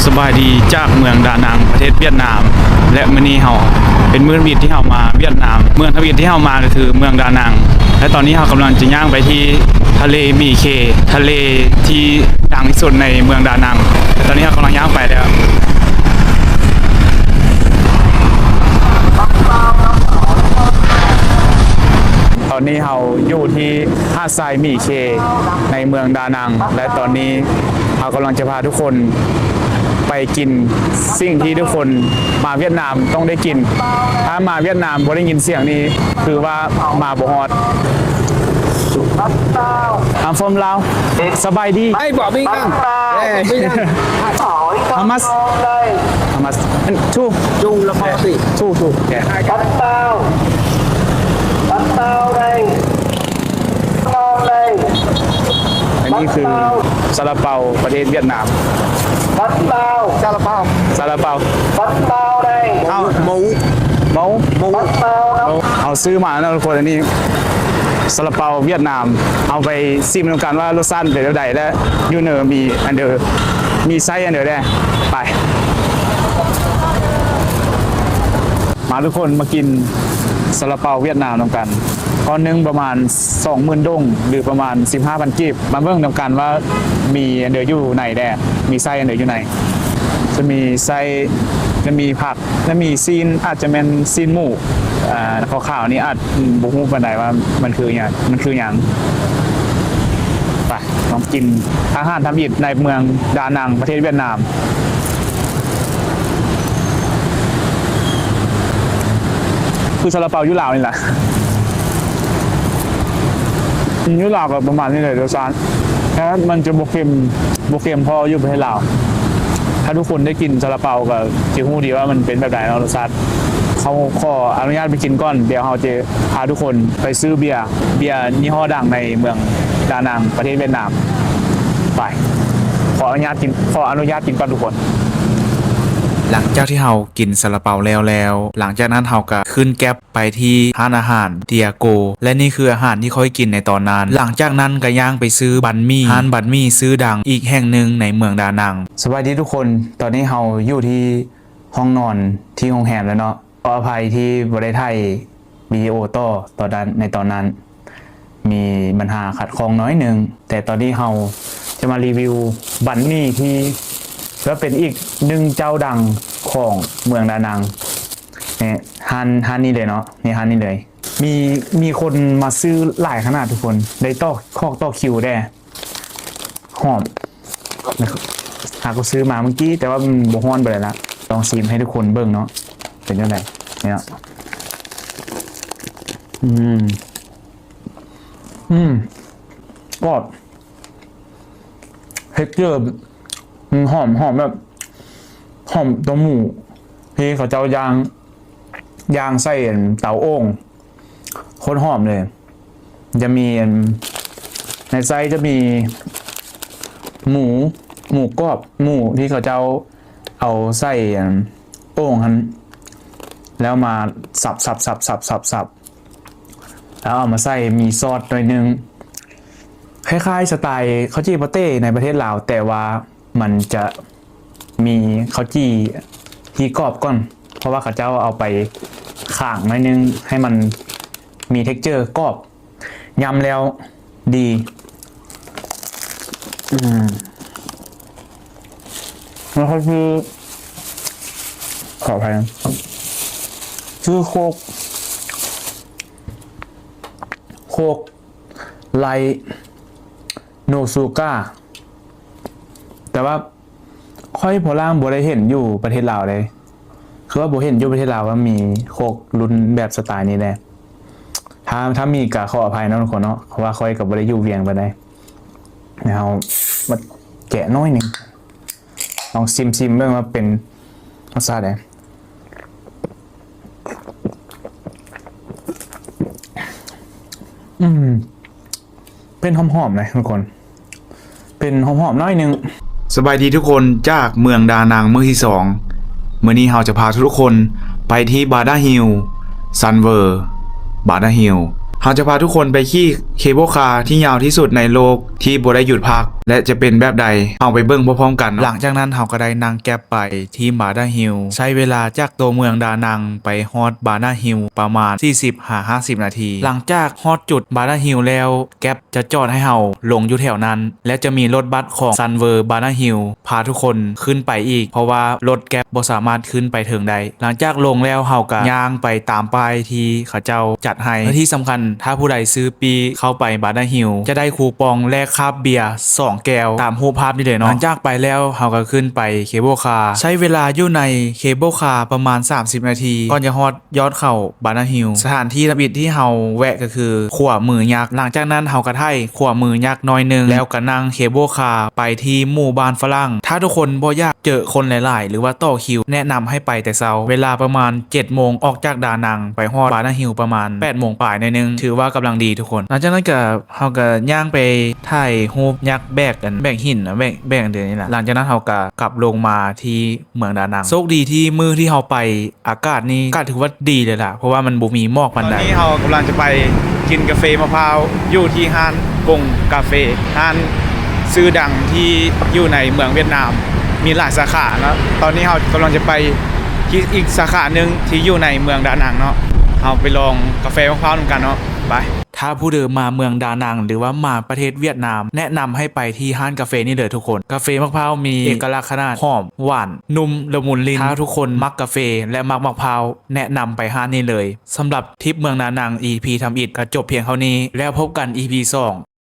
ສະບາຍດີຈາກເມືອງດານັງ ປະເທດຫວຽດນາມ ແລະ ມື້ນີ້ເຮົາເປັນມື້ທຳອິດທີ່ເຮົາມາຫວຽດນາມ. ເມືອງທຳອິດທີ່ເຮົາມາກໍຄືເມືອງດານັງ ແລະ ຕອນນີ້ເຮົາກຳລັງຈະຍ່າງໄປທີ່ທະເລໝີ່ເຄ ທະເລທີ່ດັງທີ່ສຸດໃນເມືອງດານັງ ແລະ ຕອນນີ້ເຮົາກຳລັງຍ່າງໄປແລ້ວ. ຕອນນີ້ເຮົາຢູ່ທີ່ຫາດຊາຍໝີ່ເຄ ໃນເມືອງດານັງ ແລະ ຕອນນີ້ເຮົາກຳລັງຈະພາທຸກຄົນໄປກິນສິ່ງທີ່ທຸກຄົນມາຫວຽດນາມຕ້ອງໄດ້ກິນ. ຖ້າມາຫວຽດນາມບໍ່ໄດ້ຍິນສຽງນີ້ ຄືວ່າມາບໍ່ຮອດ. I'm from Laos. ສະບາຍດີ. ໄດ້ບໍ່ມີຫຍັງ. How much? How much? Two. Two. Two, two. Yeah. Bánh bao. Bánh bao đây. Bánh bao đây. ອັນນີ້ຄືຊາລາເປົາປະເທດຫວຽດນາມ. Bánh bao. ຊາລາເປົາ. ຊາລາເປົາ. Bánh bao đây. ເອົາ ໝູ ໝູ ໝູ ເຮົາຊື້ມາເນາະທຸກຄົນ. ອັນນີ້ຊາລາເປົາຫວຽດນາມ. ເຮົາໄປຊີມນຳກັນວ່າລົດຊາດເປັນແນວໃດ ແລະ ຢູ່ເນີມີອັນເດີ ມີໄສ້ອັນເດີແດ່. ໄປ. ມາທຸກຄົນ ມາກິນຊາລາເປົາຫວຽດນາມນຳກັນ. ກ້ອນໜຶ່ງປະມານສອງໝື່ນດົງ ຫຼື ປະມານສິບຫ້າພັນກີບ. ມາເບິ່ງນຳກັນວ່າມີອັນເດີຢູ່ໃນແດ່ ມີໄສ້ອັນເດີຢູ່ໃນ. ຈະມີໄສ້ ຈະມີຜັກ ແລະ ມີຊີ້ນ ອາດຈະແມ່ນຊີ້ນໝູ. ອ່າ ຂາວໆນີ້ອາດບໍ່ຮູ້ປານໃດວ່າມັນຄືຫຍັງ ມັນຄືຫຍັງ. ໄປ ລອງກິນອາຫານທຳອິດໃນເມືອງດານັງ ປະເທດຫວຽດນາມ. ຄືຊາລາເປົາຢູ່ລາວນີ້ລະ. ຢູ່ລາວກໍປະມານນີ້ແຫຼະ ລົດຊາດ ແຕ່ມັນຈະບໍ່ເຄັມ ບໍ່ເຄັມພໍຢູ່ປະເທດລາວ. ຖ້າທຸກຄົນໄດ້ກິນຊາລາເປົາກໍຈະຮູ້ດີວ່າມັນເປັນແບບໃດເນາະ ລົດຊາດ. ເຮົາຂໍອະນຸຍາດໄປກິນກ່ອນ ດຽວເຮົາຈະພາທຸກຄົນໄປຊື້ເບຍ ເບຍຍີ່ຫໍ້ດັງໃນເມືອງດານັງ ປະເທດຫວຽດນາມ. ໄປ ຂໍອະນຸຍາດກິນ ຂໍອະນຸຍາດກິນກ່ອນທຸກຄົນ. ຫຼັງຈາກທີ່ເຮົາກິນຊາລາເປົາແລ້ວແລ້ວ ຫຼັງຈາກນັ້ນເຮົາກໍຂຶ້ນແກັບ ໄປທີ່ຮ້ານອາຫານເຕຍໂກ ແລະ ນີ້ຄືອາຫານທີ່ຂ້ອຍກິນໃນຕອນນັ້ນ. ຫຼັງຈາກນັ້ນກໍຍ່າງໄປຊື້ບັນໝີ່ ຮ້ານບັນໝີ່ຊື່ດັງອີກແຫ່ງໜຶ່ງໃນເມືອງດານັງ. ສະບາຍດີທຸກຄົນ ຕອນນີ້ເຮົາຢູ່ທີ່ຫ້ອງນອນທີ່ໂຮງແຮມແລ້ວເນາະ. ຂໍອະໄພທີ່ບໍ່ໄດ້ຖ່າຍວິດີໂອຕໍ່ຕອນນັ້ນ ໃນຕອນນັ້ນ ມີບັນຫາຂັດຂ້ອງໜ້ອຍໜຶ່ງ, ແຕ່ຕອນນີ້ເຮົາຈະມາຣີວິວບັນໝີ່ທີ່ ຖືວ່າເປັນອີກໜຶ່ງເຈົ້າດັງຂອງເມືອງດານັງ. ນີ້ຮ້ານ ຮ້ານນີ້ເລີຍເນາະ, ນີ້ຮ້ານນີ້ເລີຍ. ມີ ມີຄົນມາຊື້ຫຼາຍຂະໜາດທຸກຄົນ, ໄດ້ຕໍ່ ຄອກຕໍ່ຄິວແດ່. ຫອມ. ຫາກໍຊື້ມາເມື່ອກີ້ ແຕ່ວ່າມັນບໍ່ຮ້ອນປານໃດລະ. ລອງຊີມໃຫ້ທຸກຄົນເບິ່ງເນາະ, ເປັນຈັ່ງໃດ? ນີ້ເນາະ. ອືມ ອືມ ກອບ. ເທັກເຈີມັນຫອມ ຫອມແບບ ຫອມຕົວໝູທີ່ເຂົາເຈົ້າຍ່າງ ຍ່າງໃສ່ເຕົາໂອ່ງ ໂຄດຫອມເລີຍ. ຈະມີອັນ ໃນໄສ້ຈະມີໝູ ໝູກອບ ໝູທີ່ເຂົາເຈົ້າເອົາໃສ່ອັນໂອ່ງຫັ້ນ ແລ້ວມາສັບໆໆໆ ແລ້ວເອົາມາໃສ່ ມີຊອດໜ້ອຍໜຶ່ງ. ຄ້າຍໆສະໄຕເຂົ້າຈີ່ປາເຕ້ໃນປະເທດລາວ, ແຕ່ວ່າມັນຈະມີເຂົ້າຈີ່ທີ່ກອບກ່ອນ, ເພາະວ່າເຂົາເຈົ້າເອົາໄປຄ້າງໜ້ອຍໜຶ່ງ ໃຫ້ມັນມີເທັກເຈີກອບ. ຍຳແລ້ວດີ. ອືມ ແລ້ວຂ້ອຍຊື້ ຂໍອະໄພ ຊື້ໂຄກ ໂຄກໄລໂນຊູກາ, ແຕ່ວ່າ ຂ້ອຍພໍລ່າງບໍ່ໄດ້ເຫັນຢູ່ປະເທດລາວເດ້. ຄືວ່າບໍ່ເຫັນຢູ່ປະເທດລາວວ່າມີໂຄກລຸ້ນແບບສະໄຕນີ້ແດ່. ຖ້າ ຖ້າມີກໍຂໍອະໄພເນາະທຸກຄົນເນາະ, ເພາະວ່າຂ້ອຍກໍບໍ່ໄດ້ຢູ່ວຽງປານໃດ. ດຽວເຮົາມາແກະໜ້ອຍໜຶ່ງ, ລອງຊີມໆເບິ່ງວ່າເປັນລົດຊາດໃດ. ອືມ ເປັນຫອມໆນະທຸກຄົນ, ເປັນຫອມໆໜ້ອຍໜຶ່ງ. ສະບາຍດີທຸກຄົນ ຈາກເມືອງດານັງມື້ທີສອງ. ມື້ນີ້ເຮົາຈະພາທຸກໆຄົນໄປທີ່ບາດາຮິວ ຊັນເວີ ບາດາຮິວ. ເຮົາຈະພາທຸກຄົນໄປຂີ່ເຄເບິ້ລຄາທີ່ຍາວທີ່ສຸດໃນໂລກທີ່ບໍ່ໄດ້ຢຸດພັກ ແລະ ຈະເປັນແບບໃດ ເຮົາໄປເບິ່ງພ້ອມໆກັນ. ຫຼັງຈາກນັ້ນເຮົາກໍໄດ້ນັ່ງແກັບໄປທີ່ບາດາຮິວ ໃຊ້ເວລາຈາກຕົວເມືອງດານັງໄປຮອດບາດາຣິວປະມານສີ່ສິບຫາຫ້າສິບນາທີ. ຫຼັງຈາກຮອດຈຸດບາດາຣິວແລ້ວ ແກັບຈະຈອດໃຫ້ເຮົາລົງຢູ່ແຖວນັ້ນ ແລະ ຈະມີລົດບັສຂອງຊັນເວີບາດາຣິວພາທຸກຄົນຂຶ້ນໄປອີກ ເພາະວ່າລົດແກັບບໍ່ສາມາດຂຶ້ນໄປເທິງໄດ້. ຫຼັງຈາກລົງແລ້ວເຮົາກໍຍ່າງໄປຕາມປ້າຍທີ່ເຂົາເຈົ້າຈັດໃຫ້ ແລະ ທີ່ສຳຄັນ ຖ້າຜູ້ໃດຊື້ປີ້ເຂົ້າໄປບາດາຣິວ ຈະໄດ້ຄູປອງແລກຄາບເບຍສອງແກ້ວ ຕາມຮູບພາບນີ້ເລີຍເນາະ. ຫຼັງຈາກໄປແລ້ວເຮົາກໍຂຶ້ນໄປເຄເບິ້ລຄາ ໃຊ້ເວລາຢູ່ໃນເຄເບິ້ລຄາປະມານສາມສິບນາທີ ກ່ອນຈະຮອດ ຍອດເຂົາບາດາຮິວ. ສະຖານທີ່ທຳອິດທີ່ເຮົາແວະກໍຄືຂົວໝືຍັກ. ຫຼັງຈາກນັ້ນເຮົາກໍໄຖຂົວໝືຍັກໜ້ອຍໜຶ່ງ ແລ້ວກໍນັ່ງເຄເບິ້ລຄາໄປທີ່ໝູ່ບ້ານຝຣັ່ງ. ຖ້າທຸກຄົນບໍ່ຢາກເຈີຄົນຫຼາຍໆ ຫຼືວ່າຕໍ່ຄິວ ແນະນຳໃຫ້ໄປແຕ່ເຊົ້າ ເວລາປະມານເຈັດໂມງ ອອກຈາກດານັງໄປຮອດບາດາຣິວປະມານແປດໂມງປາຍໜ້ອຍໜຶ່ງ ຖືວ່າກຳລັງດີທຸກຄົນ. ຫຼັງຈາກນັ້ນກໍ ເຮົາກໍຍ່າງໄປຖ່າຍຮູບຍັກແບກອັນ ແບກຫີນນະ ແບກ ແບກອັນເດນີ້ລະ. ຫຼັງຈາກນັ້ນເຮົາກໍກັບລົງມາທີ່ເມືອງດານັງ. ໂຊກດີທີ່ມື້ທີ່ເຮົາໄປ ອາກາດນີ້ ອາກາດຖືວ່າດີເລີຍລະ ເພາະວ່າມັນບໍ່ມີໝອກປານໃດ. ຕອນນີ້ເຮົາກຳລັງຈະໄປກິນກາເຟມະພ້າວ ຢູ່ທີ່ຮ້ານກົງກາເຟ ຮ້ານຊື່ດັງທີ່ຢູ່ໃນເມືອງຫວຽດນາມ ມີຫຼາຍສາຂາເນາະ. ຕອນນີ້ເຮົາກຳລັງຈະໄປທີ່ອີກສາຂາໜຶ່ງທີ່ຢູ່ໃນເມືອງດານັງເນາະ. ເຮົາໄປລອງກາເຟມະພ້າວນຳກັນເນາະ. ໄປ. ຖ້າຜູ້ໃດມາເມືອງດານັງ ຫຼືວ່າມາປະເທດຫວຽດນາມ ແນະນຳໃຫ້ໄປທີ່ຮ້ານກາເຟນີ້ເລີຍທຸກຄົນ. ກາເຟໝາກພ້າວມີເອກະລັກຂະໜາດ ຫອມ ຫວານ ນຸ່ມ ລະມຸນລີນ. ຖ້າທຸກຄົນມັກກາເຟ ແລະ ມັກໝາກພ້າວ ແນະນຳໄປຮ້ານນີ້ເລີຍ. ສຳລັບທຣິບເມືອງດານັງ ອີພີທຳອິດ ກໍຈົບພຽງເທົ່ານີ້ ແລ້ວພົບກັນ ອີພີສອງ.